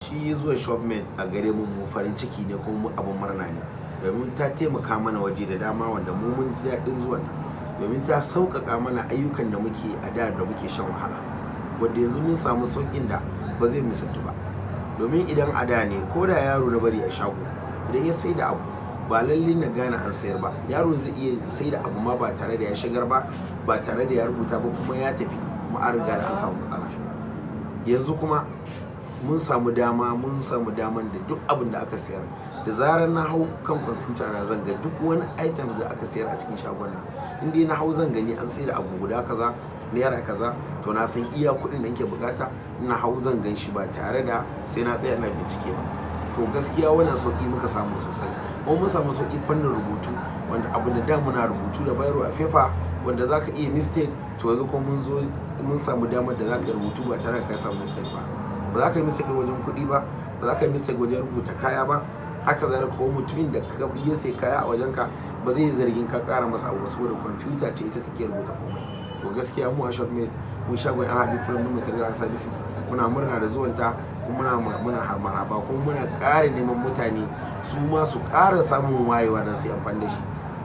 Shi zuwa Shopmate a gare mu, mu farin ciki ne kuma abun murna ne, domin ta taimaka mana waje da dama wanda mu mun ji daɗin zuwanta, domin ta sauƙaƙa mana ayyukan da muke a da da muke shan wahala, wanda yanzu mun samu sauƙin da ba zai misaltu ba. Domin idan a da ne, ko da yaro na bari a shago, idan ya sai da abu, ba lalle na gane an sayar ba. Yaro zai iya sai da abu ma ba tare da ya shigar ba, ba tare da ya rubuta ba, kuma ya tafi, kuma an riga da an samu matsala. Yanzu kuma mun samu dama, mun samu daman da duk abin da aka sayar, da zarar na hau kan kwamfuta na, zan ga duk wani items da aka sayar a cikin shagon nan. In dai na hau, zan gani an sayar da abu guda kaza, naira kaza. To, na san iya kuɗin da nake bukata. Ina hau zan gan shi ba tare da sai na tsaya ina bincike ba. To, gaskiya wannan sauki muka samu sosai. Kuma mun samu sauki fannin rubutu, wanda abu da da muna rubutu da biro a paper, wanda zaka iya mistake. To, yanzu kuma mun zo mun samu damar da zaka rubutu ba tare da ka samu mistake ba. Ba za ka yi mistake wajen kuɗi ba, ba za ka yi mistake wajen rubuta kaya ba. Haka zalika ko mutumin da ka ya sai kaya a wajenka ba zai zargin ka ƙara masa abu ba, saboda kwamfuta ce ita take rubuta komai. To, gaskiya mu a Shopmate, mu shagon Yan Habib Premium Material and Services, muna murna da zuwanta, kuma muna maraba, kuma muna ƙara neman mutane su ma su ƙara samun wayewa don su yi amfani da shi,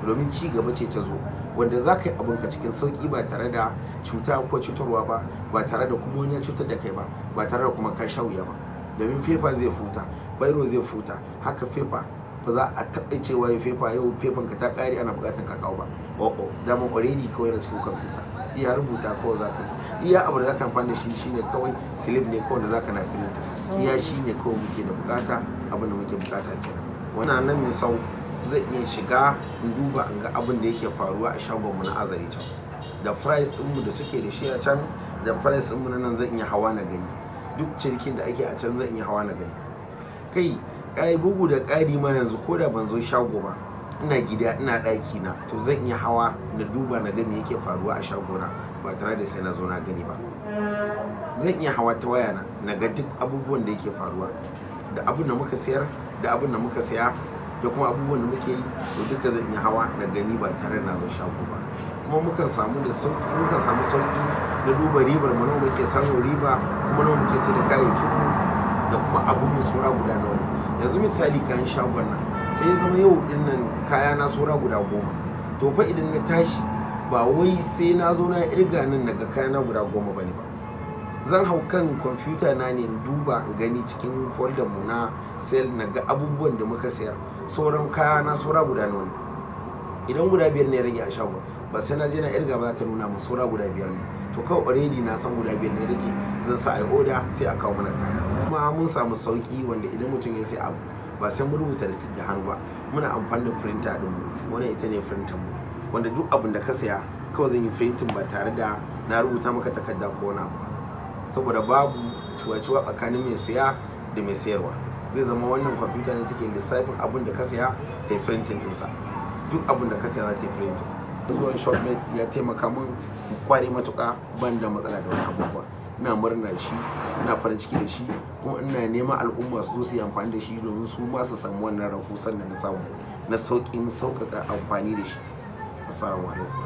domin ci gaba ce ta zo wanda za ka yi abinka cikin sauƙi ba tare da cuta ko cutarwa ba, ba tare da kuma wani ya cutar da kai ba, ba tare da kuma ka sha wuya ba. Domin paper zai futa, biro zai futa. Haka paper ba za a taɓa cewa ya paper, yau paper ka ta ƙare, ana buƙatar ka kawo ba. O'o, daman already kawai na cikin kwamfuta, iya rubuta kawai za ka yi. Iya abu da za ka amfani da shi shine kawai slip ne kawai da za ka na print. Iya shi ne kawai muke da bukata, abin da muke bukata kenan. Wannan nan Misau zai iya shiga in duba in ga abin da yake faruwa a shagonmu na Azare can, da price ɗinmu da suke da shi a can, da price ɗinmu na nan. Zan iya hawa na gani duk cinikin da ake a can, zan iya hawa na gani. Kai kai, bugu da ƙari ma, yanzu ko da ban zo shago ba, ina gida, ina ɗaki na, to zan iya hawa na duba na ga me yake faruwa a shagona ba tare da sai na zo na gani ba. Zan iya hawa ta waya na na ga duk abubuwan da yake faruwa, da abin da muka sayar, da abin da muka saya, da kuma abubuwan da muke yi. To, duka zan iya hawa na gani ba tare da na zo shago ba. Kuma mukan samu da sauki, mukan samu sauki na duba ribar mu, nawa muke samun riba, kuma nawa muke sai da kayayyakin mu, da kuma abun mu saura guda nawa ne. Yanzu misali, kayan shagon nan, sai ya zama yau din nan kaya na saura guda 10. To fa, idan na tashi, ba wai sai na zo na irga nan naga kaya na guda 10 bane ba. Zan hau kan kwamfuta na ne in duba in gani cikin folder mu na sale, na ga abubuwan da muka sayar, sauran kaya na saura guda nawa ne. Idan guda biyar ne rage a shagon, ba sai na je na irga ba, za ta nuna mun saura guda biyar ne. To, kawai already na san guda biyar ne rage, zan sa ai order, sai a kawo mana kaya. Kuma mun samu sauki wanda idan mutum ya sai abu, ba sai mun rubuta receipt da hannu ba. Muna amfani da printer din mu. Wannan ita ne printer mu, wanda duk abin da ka saya kawai zan yi printing ba tare da na rubuta maka takarda ko wani abu ba, saboda babu cuwa-cuwa tsakanin mai saya da mai sayarwa. Zai zama wannan kwamfuta ne take lissafin abin da ka saya, ta yi printing ɗinsa. Duk abin da ka saya za ta yi printing. Zuwan Shopmate ya taimaka min kware matuƙa, ban da matsala da wani abubuwa. Ina murna da shi, ina farin ciki da shi, kuma ina neman al'umma su zo su yi amfani da shi, domin su ma su samu wannan rahusan da na samu na sauƙin sauƙaƙa amfani da shi. Assalamu alaikum.